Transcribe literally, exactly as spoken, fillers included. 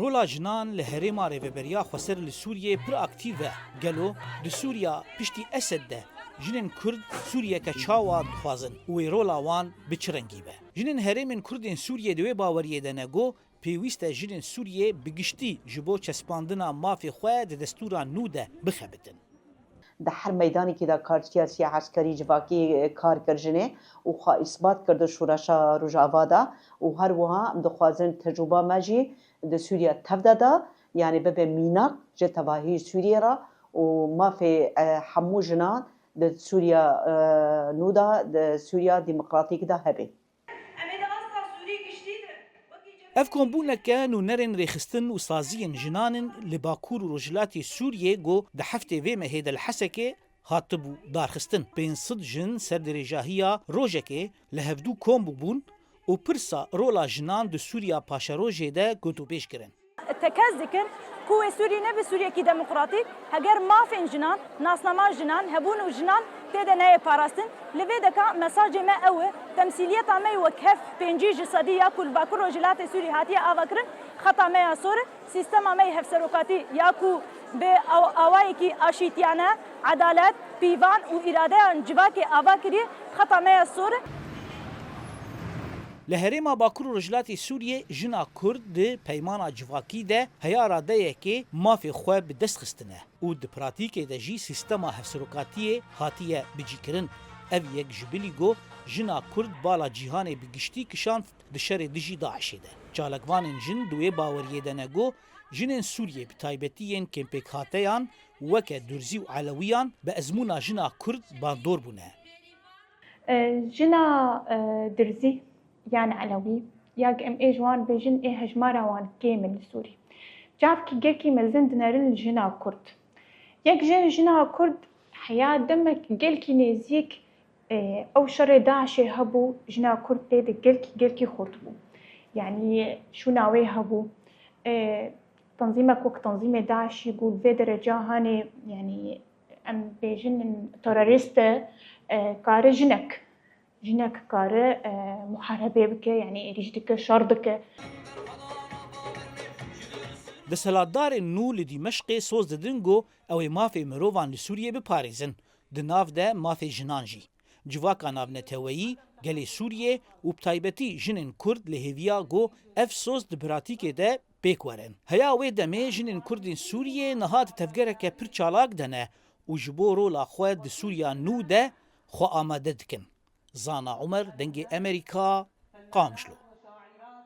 Rola jinan li herêma Rêveberiya Xweser li Sûriyê pir aktîf e. Gelo di Sûriya piştî Esed de jinên Kurd Sûriyeke çawa dixwazin û wê rola wan bi çi rengî be? Jinên herêmên Kurdên Sûriyê di wê baweriyê de ne ku pêwîst e jinên Sûriyê bi giştî ji bo çespandina mafê xwe di destûra nû de bixebitin. Di her meydanekî de kar siyasî, eskerî, civakî, e, kar kir jinê û xwe îsbat kir di şoreşa Rojava de û her wiha em dixwazin tecrûba me jî di Sûriya tev de da, yanî bibe mînak ji tevahî Sûriyê re û mafê, e, hemû jinan di Sûriya, e, nû de, di Sûriya Demokratîk de hebe. Em ê di asta Sûrî giştî de wekî cem- Ev kombûneke nûnerên rêxistin û saziyên jinan in li Bakur û Rojhilatê Sûriyê ku di heftê vê mehê de li Hesekê hatibû darxistin. Pênc sed jin ser dirêjahiya rojekê li hevdû kom bûbûn û pirsa rola jinan di Sûriya paşerojê de gotûbêj kirin. Tekez dikin ku wê Sûrî nebe Sûriyekî demokratîk, heger mafên jinan, nasnama jinan, hebûn û jinan tê de neyê parastin. Li vê deka mesajê me ew e, temsîliyeta me yê wek hev pêncî ji sedî ya ku li Bakur Rojhilatê Sûrî hatiye avakirin, xeta me ya sor e, sîstema me yê hevserokatî ya ku bi aw-, awayekî aşîtiyane, edalet, pîvan û îradeya civakê ava kiriye, xeta me ya sor e. Li herêma Bakur û Rojhilatê Sûriyê jina Kurd di peymana civakî de heya radeyekê mafê xwe bi dest xistine û di pratîkê de jî sîstema hevserokatiyê hatiye bicîkirin. Ev yek ji bilî ku jina Kurd bala cîhanê bi giştî kişand di şerê dijî DAIŞê de. Çalakvanên jin di wê baweriyê de ne ku jinên Sûriyê bi taybetî yên kêmpêkhateyan weke Durzî û Elewiyan bi ezmûna jina Kurd bandor bûne. E, jina, e, Dirzî yan Elewî, ya em ê ji wan bêjin ê hejmara wan kêm in li Sûrî. Çavkî gelkî mezin dinerin li jina Kurd. Yek jin jina Kurd heya demek gelkî nêzîk, e, ew şerê DAIŞê hebû, jina Kurd tê de gelkî, gelkî xurt bû. Yanî şûna wê hebû. E, Tenzîmek wek tenzîmê DAIŞî ku li vê dereca hanê, yanî em bêjin terorîst e, e, kare jinek, jinek kare, e, muharebê bike, yanî êrîş dike, şer dike. Desthilatdarên nû li Dîmeşqê soz didin ku ew ê mafê mirovan li Sûriyê biparêzin, di nav de mafê jinan jî. Civaka navneteweyî, gelê Sûriyê û bi taybetî jinên Kurd li hêviya ku ev soz di pratîkê de pêk werin. Heya wê demê jinên Kurdên Sûriyê niha di tevgereke pir çalak de ne û ji bo rola xwe di Sûriya nû de xwe amade dikin. Zana Umer, Dengê Emerîka, Qamişlo.